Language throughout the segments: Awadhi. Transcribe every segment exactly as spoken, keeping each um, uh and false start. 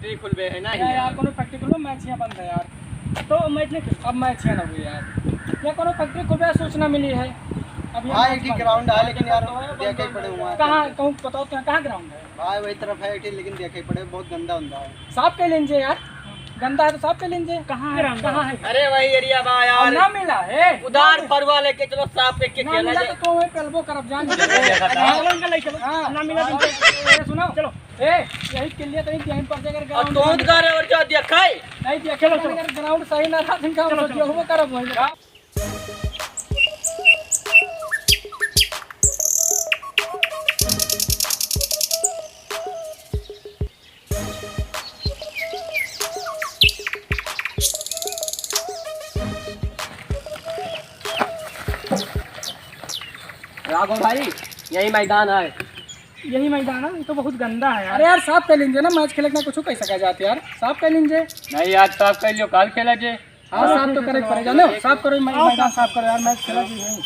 फैक्ट्री खुलबे है ना नहीं यार, यार। कोनो फैक्ट्री खुलबे, मैच यहाँ बंद है यार। तो मैच नहीं खुल-, अब मैच यहाँ ना हुई यार। यहाँ कोनो फैक्ट्री खुलबे, सूचना मिली है। अब यहाँ हाँ, मैच एक ही बंद ग्राउंड है। है, लेकिन यार, तो है, बंद देखे है, पड़े बंद हुआ है। कहाँ, कहूँ बताओ तो, कहाँ ग्राउंड है? भाई, वही तरफ है एक ठे, लेकिन देखे पड़े, बहुत गंदा उंदा है। साफ कर लीजिए यार, गंदा है तो साफ कर लीजिए। कहाँ है? ग्राउंड कहाँ है? अरे, वही एरिया बा यार। अब ना मिला है। उधार फरुआ लेके चलो, साफ करके ना खेला मिला जाए। तो तुम वहीं पेलबो करब, जान। चलो, इनका ले चलो। हाँ। ना मिला तो ये सुनो। चलो। ए, यही के लिए तो यही पर जगह अब ग्राउंड तो नहीं उधार है और जो देखा है। नहीं देखा, चलो, चलो। अगर ग्राउंड सही ना रहा, तो इनका चलो, हम चलो। जो करब वही। राघव भाई, यही मैदान है। यही मैदान है, ये तो बहुत गंदा है यार। अरे यार, साफ कर लीजिए ना, मैच खेले के ना कुछ कह सका जाते यार, साफ कर लीजिए। नहीं यार, साफ कर लियो, काल खेला जे। हाँ, साफ तो करे पड़ेगा ना, साफ करो, मै-, मैदान साफ करो यार, मैच खेला जी नहीं।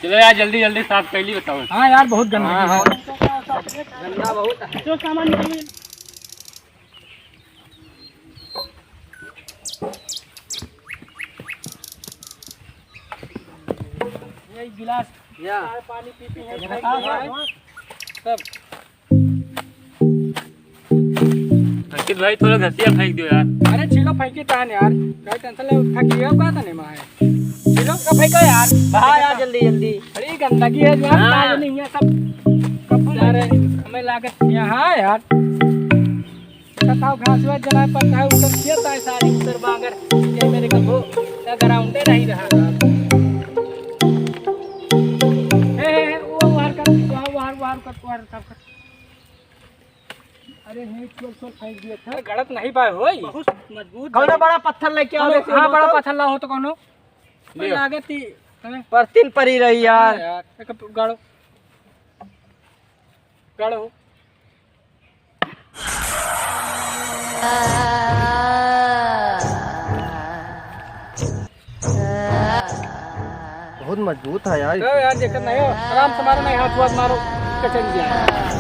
चलो यार, जल्दी जल्दी साफ कर ली, बताओ। हाँ यार, बहुत गंदगी हाँ, है। हाँ। गंदा बहुत है। जो सामान निकल ये गिलास या। चाय पानी पी पी है, ये खाई बताओ, पी है। हाँ, हाँ। सब। अंकित भाई, थोड़ा घसिया फेंक दियो यार। अरे, छीलो, फेंकी तान यार। काय टेंशन ले, उठा के ये का तने माँ है। छीलो, का फेंको यार। हाँ यार, जल्दी, जल्दी। अरे, गंदगी है जो यार, हाँ। ताज नहीं है सब। कब यार, हमें लागत यहाँ यार। बताओ, घास वास जनाए पड़ता है, उधर खेत है सारी, उधर बांगर, ये मेरे को वो, क्या ग्राउंड है, नहीं रहा। ए, ए, ए, वो बाहर कर, बाहर, बाहर, बाहर कर, बाहर साफ कर। अरे, हे, चल, चल, फेंक दिया था। गड़त नहीं पाए होई। बहुत मजबूत कौनो है। बड़ा पत्थर लेके आओ, कौनो, देखिए, हाँ, बहुत बड़ा तो। पत्थर लाओ तो कौनो। ले। लागत ही, हैं? परतीन परी रही यार। हाँ यार, एक गाड़ो। गाड़ो। बहुत मजबूत है यार। तो यार, देखत नहीं हो, आराम से मारो, नहीं हाथ वाथ मारो, कचल जाए।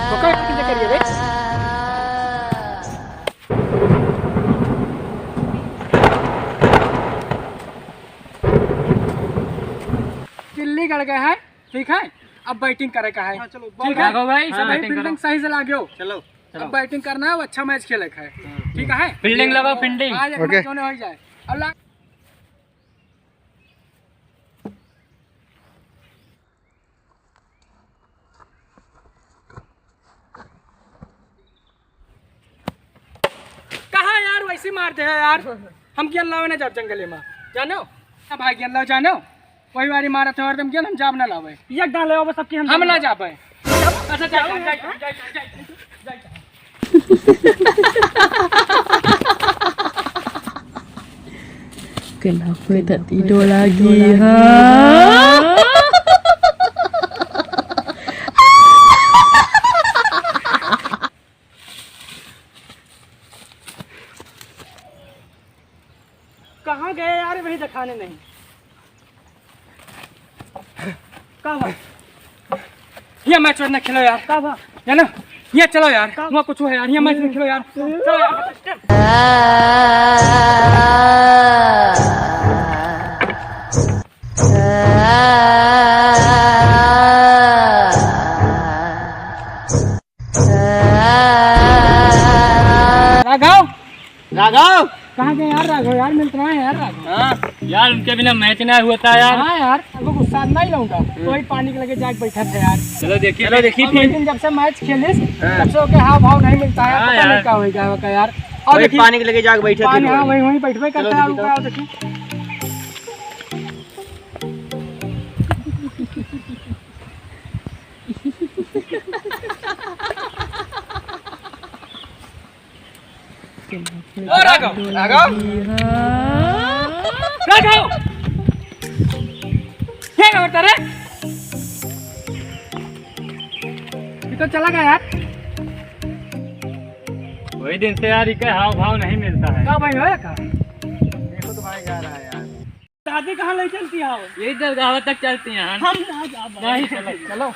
तो क्या यार, किसे करिए रे? चिल्ली गड़ गए हैं, ठीक है, अब बैटिंग करे का है। हाँ, चलो, ठीक है? लागो भाई, सब हाँ, भाई, बैटिंग करो। फील्डिंग सही से लाग्यो। चलो। चलो। अब बैटिंग करना है, अच्छा मैच खेले का है। हाँ। ठीक है? फील्डिंग लगाओ, फील्डिंग। आज एक ओके। मैच होने हो ही जाए। अब ला- कहाँ यार, वैसे मारते हैं यार। हम गेंद लावे ना जाब जंगले में, जानो? अब भाई गेंद लावे जानो? वही वाली मारत है और तुम गेंद हम जाब ना लावे। एक डाले हो बस, सबकी हम हम ना जाबे। अच्छा, जा, जा, जा। केला पे धरती डोला गी हा। कहाँ गए यार, वही दिखाने नहीं। का बा? ये मैच वैच ना खेलो यार। का बा? है ना? ये चलो यार, का? वहाँ कुछ है यार, ये मैच ना खेलो यार। चलो यार। राघव, राघव। कहाँ गए यार राघव? यार, मिलत ना है यार राघव। हाँ। यार, उनके बिना मैच ना होता यार। हाँ यार, अब गुस्सा नहीं रहूंगा। हम्म। तो वही पानी के लगे जाके बैठा था यार। चलो देखिए, चलो देखिए और फिर। लेकिन जब से मैच खेलिस, हाँ। तब से ओके हाव भाव नहीं मिलता है, हाँ पता यार। नहीं क्या हो गया होगा यार। और वही देखिए, पानी के लगे जाके बैठे थे पानी, हाँ, वही। वहीं, वहीं बैठबे चलो करता है, देखिए, रुका, चलो। और देखिए। ओ राघव, राघव। राघव! क्या करता रे? ये तो चला गया यार। वही दिन से यार, इके हाव भाव नहीं मिलता है। का भाई होया का? देखो तो भाई जा रहा है यार। शादी कहाँ ले चलती हो? यही दरगाह तक चलती हैं। हम ना जाबो। नहीं, चलो, चलो।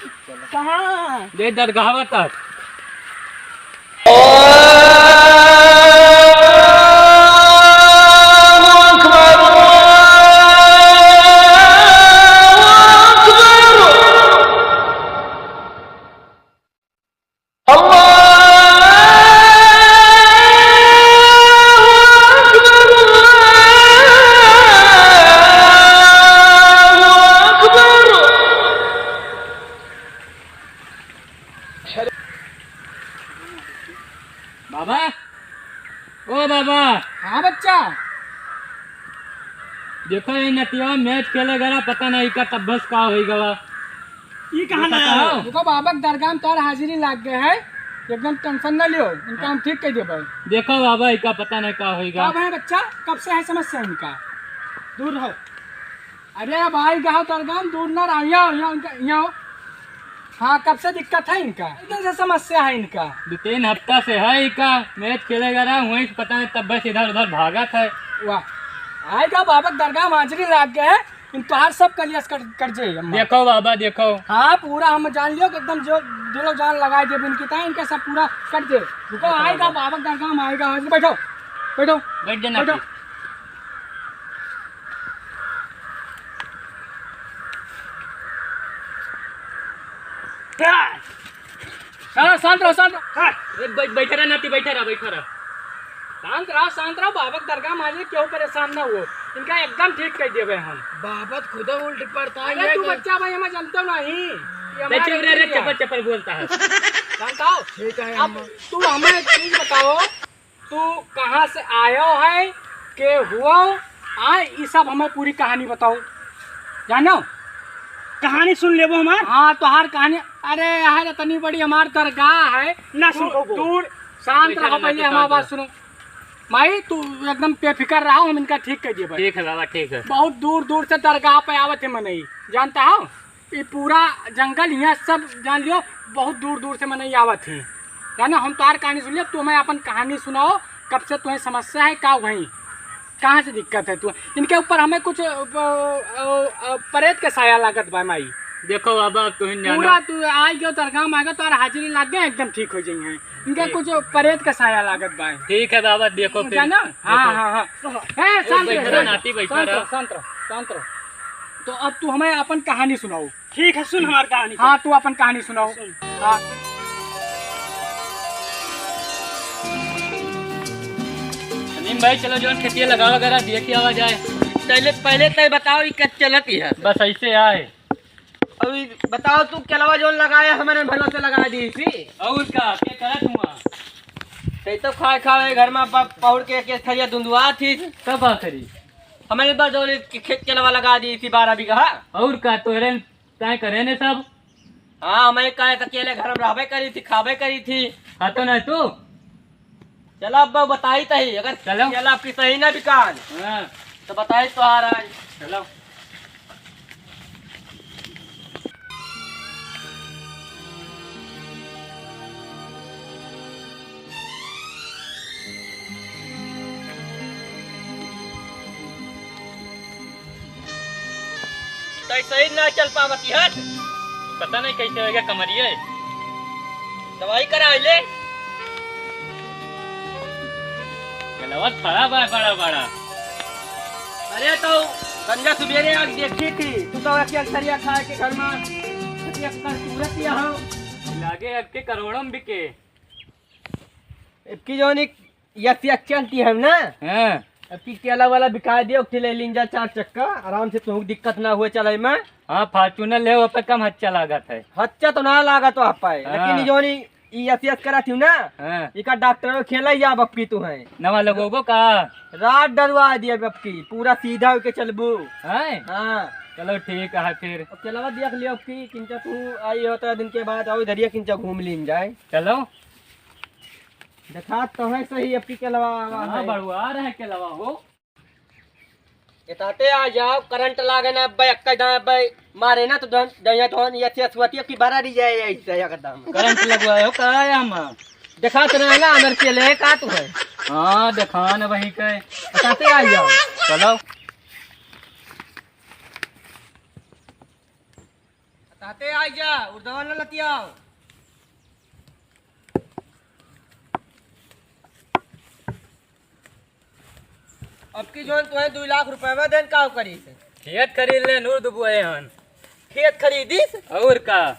कहाँ? यही दरगाह तक। बाबा, ओ बाबा। हाँ बच्चा। देखो, ये नतिया मैच खेले गया, पता नहीं का तब बस का होई गवा। ई कहाँ लाया हो? देखो, बाबा के दरगाह में तोर हाजिरी लाग गए है, एकदम टेंशन न लियो, इनका हम ठीक कर देबे। देखो बाबा, इका पता नहीं का होई गा। कब है बच्चा, कब से है समस्या इनका? दूर रहो। अरे भाई, गाँव दरगाह में दूर ना रहो, यहाँ, यहाँ, यहाँ। हाँ, कब से दिक्कत है इनका? कितने से समस्या है इनका? दो तीन हफ्ता से है इका, मैच खेले गया रहा, वहीं से पता नहीं तब बस इधर उधर भागत है। वाह, आएगा बाबा के दरगाह में हाजिरी लाग गए है, इन तोहार सब कलियस कर, कर जे अम्मा। देखो बाबा, देखो। हाँ, पूरा हम जान लियो कि एकदम जो दिलो जान लगाए देबे इनकी, ताई इनके सब पूरा कर दे। रुको, देखो आएगा बाबा। बाबा के दरगाह में आएगा, बैठो, बैठो, बैठ जाना बैठो। फिर। हाँ, शांत रहो, शांत रहो। हाँ। ए, बै-, बैठे रह नाती, बैठे रह, बैठे रह। शांत रहो, शांत रहो, बाबा के दरगाह में आज केहू परेशान ना हो, इनका एकदम ठीक कर देबे हम। बाबा तो खुदा उल्ट पड़ता है, अरे ये तू कर- बच्चा भाई, हमें जानते हो नहीं कि हमारे चुप रह रे, क्या? चप्पल चप्पल बोलता है। जानता हो? ठीक है, अब अम्मा। तू हमें एक चीज बताओ, तू कहाँ से आयो है, के हुआ, आ, ई सब हमें पूरी कहानी बताओ, जानो? कहानी सुन लेबो हमार? हाँ, तोहार कहानी। अरे यार, इतनी बड़ी हमार दरगाह है। ना सुन दूर, पाबो। दूर, शांत बैठा रहो, रहो, पहले शांत हमार बात रहो। सुनो। माई, तू एकदम बेफिकर रहो, हम इनका ठीक कर दिए भाई। ठीक है बाबा, ठीक है। बहुत दूर दूर से दरगाह पे आवत है मनई, जानता हो? ये पूरा जंगल यहाँ सब जान लियो, बहुत दूर दूर से मनई आवत है, जानो। हम तोहार कहानी सुन लियो, तू हमें अपन कहानी सुनाओ, कब से तुम्हें समस्या है, का वहीं, कहाँ से दिक्कत है तू? इनके ऊपर हमें कुछ, अ, अ, अ, प्रेत के साया लागत बा माई। देखो बाबा, अब तू ही जानो। पूरा तू आइ गयो, दरगाह में आइ गयो, तोहार हाजिरी लाग गए, एकदम ठीक हो जाइए। इनके ठीक। कुछ प्रेत के साया लागत बा। ठीक है बाबा, देखो फिर। जाना? हाँ, देखो। हाँ, हाँ। ए, ए, शांत बैठा रहो, रहो, नाती, बैठा शांत रहो। रहो, शांत रहो, शांत रहो। तो अब तू हमें अपन कहानी सुनाओ। ठीक है, सुन हमार कहानी। हाँ, तू अपन कहानी सुनाओ। सुन। हाँ। सलीम भाई, चलो जौन खेतिया लगावा करा, देखी आवा जाए। पहले, पहले तय बताओ, ई कब चलत ही है? बस ऐसे आए। अब ई बताओ, तू केलवा जौन लगाया, हमारे भरोसे लगा दी थी। और का, के करत हुआ? तय तो खाए खाए घर में प-, पहुड़ के, के थरिया धुंधुआ थी। तब का करी? हमारे बस जौन के खेत केलवा लगा दी थी, बारह बीघा। और का, तोहरे तय करे ने सब। हाँ, हमें काहे अकेले घर में रहबे करी थी, खाबे करी थी। हाँ, तो नहीं तू। चला अब बताई तही, अगर चलो। चला आपकी सही ना बिकान, हाँ। तो बताई तोहार आज। चलो। तै सही ना चल पावत ही हट। पता नहीं कैसे होएगा कमरिए। दवाई करा ले। गलवा खड़ा बा बड़ा बड़ा। अरे तो संझा सुबेरे आके देखी थी, तू तो एक अक्सरिया खाए के घर में एक कर सूरत यह हो। लागे अब के करोड़ों में बिके। इबकी जौन एक यस यस चलती है ना, हाँ। अब की केला वाला बिका दियो, उठी ले लीन जा चार चक्का, आराम से तुहूँ दिक्कत ना हुए चले में। हाँ, Fortuner ले, वो पे कम हच्चा लागत है। हच्चा तो ना लागत वहाँ पे, हाँ। लेकिन ई जौन ई, ई यस यस करा थी ना, हाँ। इका डॉक्टर खेला ही अब की तू है। नवा लगोगो का? रात डरवा दिया अब की, पूरा सीधा होके चलबू। हैं? हाँ। चलो ठीक है फिर। अब केलवा देख लियो अब की, किंचा तू आई होता है दिन के बाद, आओ इधरिया किंचा घूम लीन जाए। चलो। देखा तो है सही, अब की केलवा आवा हाँ, है। बड़ुआ रहे केलवा हो। एताते आ जाओ, करंट लागे ना अब्बे, अक्का दाएं अब्बे, मारे ना तो दन, दया तो हन, यस यस वती की बरा री जाए, ऐसे एकदम। करंट लगवाए हो, का आया हम? देखा तो रहे ना, अंदर के ले, का तू है? हाँ, देखा ना वही के। एताते आ जाओ। चलो। ताते आई जा, उर्दवा न लतियाओ। अब की जोन तुहे दुई लाख रुपया देन, का करी? खेत खरीद ले, नूर दुबुए हन। खेत खरीदिस? और का?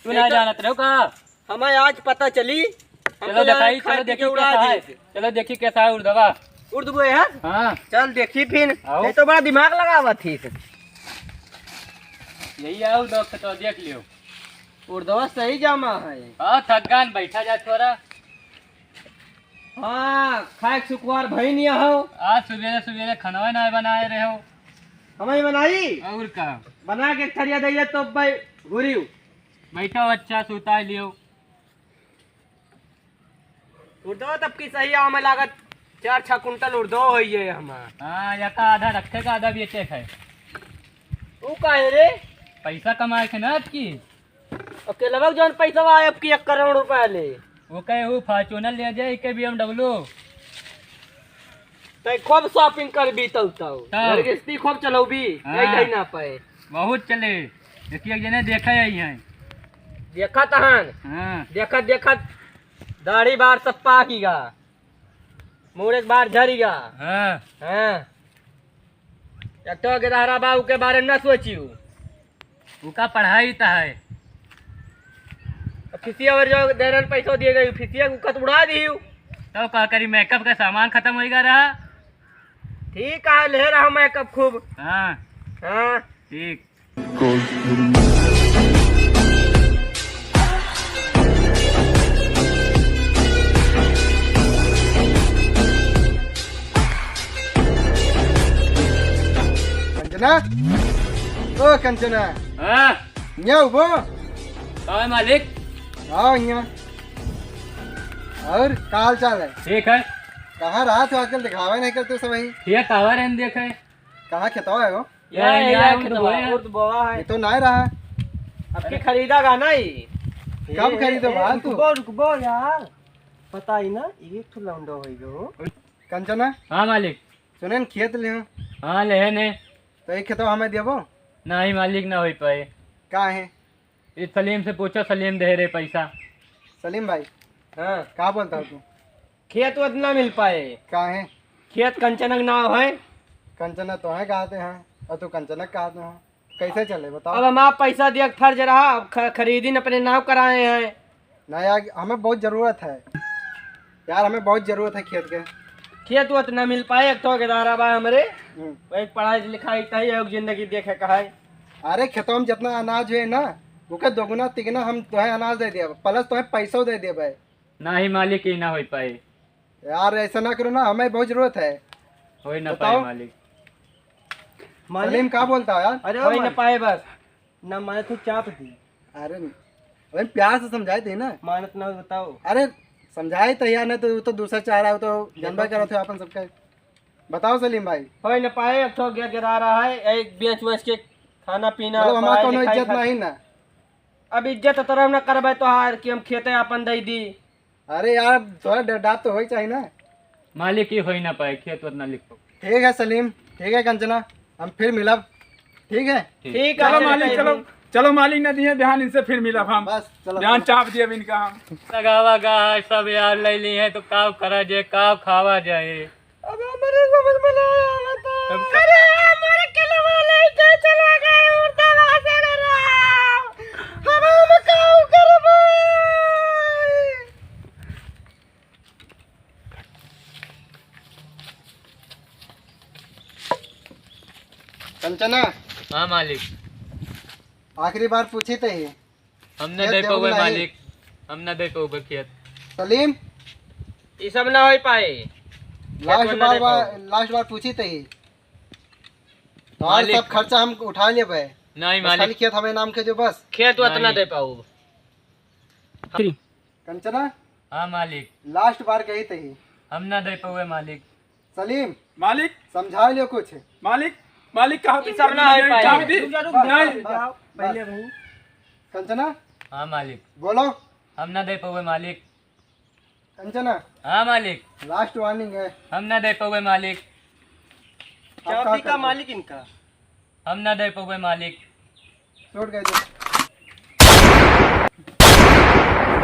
तू ना जानत रहो का? हमें आज पता चली। हम चलो तो यहाँ दिखाई, खाए चलो पी के देखी उड़ा कैसा है। दी। चलो देखी कैसा है उर्दवा। उर्दवा है? हाँ। चल देखी फिर। आओ। ये तो बड़ा दिमाग लगावा थी। यही आओ दो तो देख लियो। उर्दवा सही जामा है। हाँ, थकान बैठा जा थोड़ा। हाँ, खाए के सुकुवार भई नहीं हो। आज सुबेरे सुबेरे खाना ना बनाए रहे हो। हमें बनाई? और का? बना के थरिया दइए तो भाई घुरियो। बैठो अच्छा, सुता लियो। उर्दो तब की सही है, हमें लागत चार छह कुंटल उर्दो होई है हमार। हाँ, या तो आधा रखे का, आधा बेचे का है। तू काहे रे? पैसा कमाए के ना अबकी। अकेलवा जौन पैसा आए अबकी एक करोड़ रुपया ले। वो कहे वो Fortuner ले जाए के BMW। तै खूब shopping करबी तौ तौ। तौ। घर गृहस्थी खूब चलौबी। हाँ। यही कहीं ना पाए। बहुत चले। देखिए, एक जने देखा यही है। देखत हन। हाँ। देखत, देखत दाढ़ी बार सब पाकी गा। मूड़ एक बार झरी गा। हाँ। हाँ। एक तो गिरहरा बा, उके बारे में ना सोचियो। उका पढ़ाई त है। अब फीसिया और जो दे रहन पैसो दिए गई, फीसिया उका तो उड़ा दियो। तो का करी, makeup का सामान खत्म होई गा रहा। ठीक है, ले रहा makeup खूब। हाँ। हाँ। ठीक। कंचना, ओ कंचना। हाँ। यहाँ उबो। का है मालिक? आओ यहाँ। और का हाल चाल है? ठीक है। कहाँ रहा तू आजकल, दिखावे नहीं करते सब वही? ये tower है, देखे। कहाँ खेतवा है वो? या, या, या, या, उर्द उर्द बोआ है। बोआ है। ये तो नहीं रहा। अब के खरीदा गा नहीं? कब ए, खरीदो ए, बा तू? रुकबो, रुकबो यार। पता ही ना, एक ठो लौंडो होई गो। कंचना? हाँ मालिक। सुने न, खेत ले हो? हाँ, ले ने। तो एक खेतवा हमें देबो? नहीं मालिक, ना होई पाए। का है? इस सलीम से पूछो, सलीम दे रे पैसा। सलीम भाई। हाँ। का बोलता हो तू? खेत वेत ना मिल पाए। काहे? खेत कंचनक नाव है। कंचना तो है कहते हैं, और तू कंचनक कहते हैं, कैसे चले बताओ? अब हम आप पैसा दिया के फर्ज रहा, अब ख-, खरीदी न अपने नाव कराए हैं। नहीं यार, हमें बहुत जरूरत है यार, हमें बहुत जरूरत है खेत के। खेत वेत ना मिल पाए, एक ठो गेदारा बा हमरे, हम्म। वही पढ़ाई लिखाई तही है, जिंदगी देखे का है। अरे खेतवा में जितना अनाज है ना, ओके दोगुना तिगुना हम तोहे अनाज दे देब, plus तोहे पैसो दे देब। नहीं मालिक, ई ना होई पाई। यार, ऐसा ना करो ना, हमें बहुत जरूरत है। होई ना बताओ। पाई मालिक। मालिक। सलीम, का बोलता है यार? अरे, होई ना मालिक। पाए बस। ना माने तो चाप दी। अरे, अरे, प्यार से समझाए थे ना। मानत ना हो, बताओ। अरे, समझाए तो यार, नहीं तो, वो तो दूसरा चाह रहा हो तो जनबा करो थे अपन सबका। बताओ सलीम भाई। होई ना पाए, अब तो गिर गिरा रहा है, एक बेच वेच के खाना पीना, मतलब, हमारा पढ़ाई कोनो लिखाई इज्जत खर्च-, नहीं ना। अब इज्जत तो तरफ ना करबे तोहार कि हम खेते अपन दे दी। अरे यार, थोड़ा डर, डर तो होई चाहिए ना। मालिक ही होई ना पाए, खेत वेत ना लिखो। ठीक है सलीम, ठीक है कंचना, हम फिर मिलब, ठीक है? ठीक। ठीक है, चलो अच्छा, मालिक, चलो। चलो मालिक, ना दिए ध्यान, इनसे फिर मिलब हम। बस, चलो। ध्यान चाप दिए अब इनका हम। लगावा गा है सब यार, ले ली है तो काव करा जाए, काव खावा जाए। अब हमरे समझ में ना आवता। अब अरे, हमारे किलो वाले के चला गए, उड़ता वहां से रे राम। अब हम काव करबे? कंचना। हाँ मालिक। आखिरी बार पूछी तो ही। हम ना खेत दे देबो पाउबे नहीं। मालिक, हम ना दे पाउबे खेत। सलीम। ई सब ना होई पाए। खेत last में ना बार दे बा-, पाउबे। Last बार पूछी तो ही। तो और मालिक। सब खर्चा हम उठा लेबे। नहीं बस मालिक। खाली खेत हमें नाम के जो बस। खेत वेत ना नहीं। दे पाउब। कंचना। हाँ मालिक। Last बार कही तो ही। हम ना दे पाउबे मालिक। सलीम। मालिक। समझा लियो कुछ। मालिक, मालिक कहा ई सब ना होई पाए। चाबी दी। रुक जा, रुक जा, नहीं। रुक जा, बस, पहले बस। वही। कंचना। हाँ मालिक। बोलो। हम ना दे पाउबे मालिक। कंचना। हाँ मालिक। Last warning है। हम ना दे पाउबे मालिक। अब का चाबी का करबो? मालिक इनका। हम ना दे पाउबे मालिक। टूट गए तो।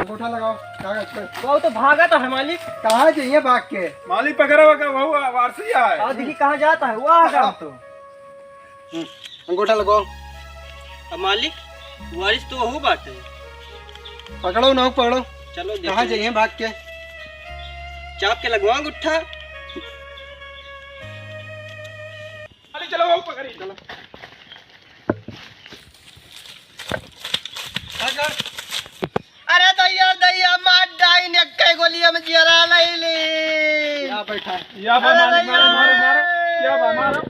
अंगूठा लगाओ, कागज पे। वो तो भागा तो है मालिक। कहाँ जाइए भाग के? मालिक पकड़ा हुआ का, वो वारसी है। और देखी कहाँ जाता है, वो आ गया तो। हम्म, अंगूठा लगाओ। अब मालिक, वारिस तो वहू बाटे। पकड़ो ना, पकड़ो। चलो, कहाँ जाइए भाग के? चाप के लगवा अंगूठा। अरे चलो, वो पकड़ी, चलो। अरे दैया, दैया, मार डाइन, एक्के गोलिया में जियरा लइली। या बैठा। या बा, अरे मालिक, मारो, दैया। मारो, मारो। या बा, मारो।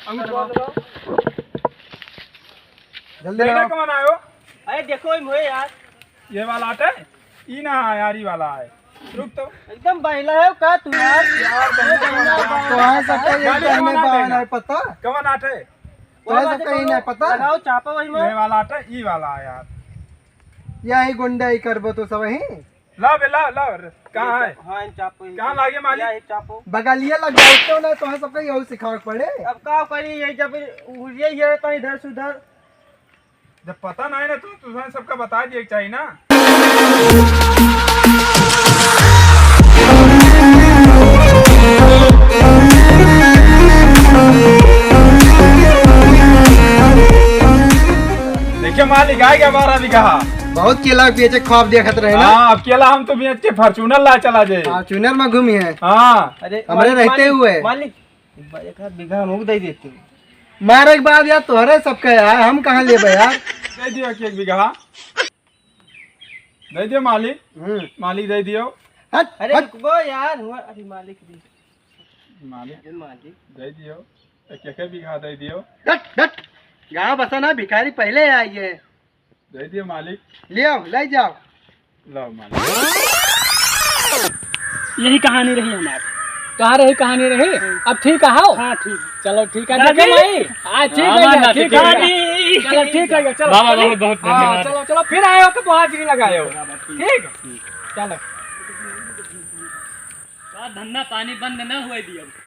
अंगूठा। जल्दी लगाओ। कौन आयो? अरे देखो, ई मोए यार। ये वाला आटे? ई ना है यार, ई वाला है। रुक तो। एकदम बहिला है का तू यार? यार, ये बहिला बहिला बा। तो है सबका ये गाली कहने कौन आटे बहाना ना? है पता? कौन आटे? तो है सबका ये नहीं पता? लगाओ चापा वही में। ये वाला आटे, ई वाला है यार। यही गुंडा ही करबो तो सब ही। लाओ बे, लाओ, लाओ रे। कहाँ है? हाँ, इन चापो, इन कहाँ चापो। लागे मालिक? या, इन चापो। बगलिया लग जाओ तो ना, तो है सबका यही सिखावे के पड़े। अब का करी, ये जब उड़िए ये तो इधर से उधर। जब पता नहीं ना, तो तुझे सबका बता दिए के चाहिए ना। देखिए मालिक, आ गया बारह बीघा। बहुत केला बेचे ख्वाब देखत रहे ना। हाँ, अब केला हम तो बेच के Fortuner ला चला जाए। Fortuner में घूमी है। हाँ। अरे हमरे मालिक, रहते मालिक, हुए। मालिक, एक आध बीघा हमको दे देते। मारे के बाद यार तोहरे सबका यार, हम कहाँ लेबे यार? दे दियो एक, एक बीघा। दे दियो मालिक। हम्म। मालिक दे दियो। हट, अरे हट। रुकबो यार, हुआ, अरे मालिक दे। मालिक। अरे मालिक। दे दियो। एक, एक बीघा दे दियो। हट, हट। गाँव बसा ना, भिखारी पहले आई है। दे दियो मालिक। ले आओ, ले जाओ। लाओ मालिक। यही कहानी रही हमारी। कहाँ रही कहानी रही? अब ठीक है, हो? हाँ, ठीक। चलो ठीक है, दादी। देखे भाई? हाँ, ठीक है, हाँ, ठीक है। दादी। चलो ठीक है, चलो। बाबा, चलो। बहुत, बहुत हाँ, धन्यवाद। चलो, चलो, फिर आयो तो बहुत दिन लगायो। ठीक? चलो। का धंधा पानी बंद ना हुए दियो।